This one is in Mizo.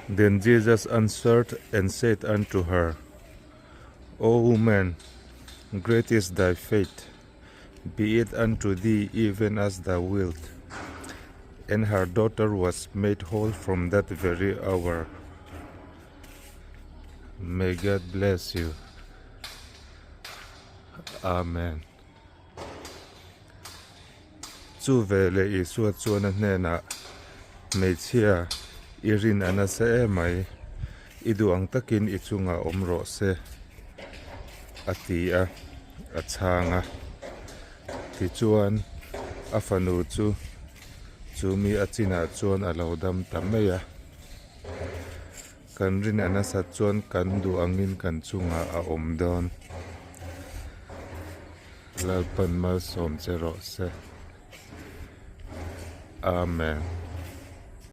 Then Jesus answered and said unto her, O woman, great is thy faith, be it unto thee even as thou wilt. And her daughter was made whole from that very hour. May God bless you. Amen. Chu veleh Isua chuan a hnenah, Hmeichhia, i rin a nasa emai, i duh ang takin i chungah awm rawh se, a ti a, a chhang a. Tichuan, a fanu chu chu mi a chinah chuan a lo dam ta mai a. Kan rin a nasat chuan kan duh angin kan chungah a awm dawn. Lalpan malsawm che rawh se. Amen.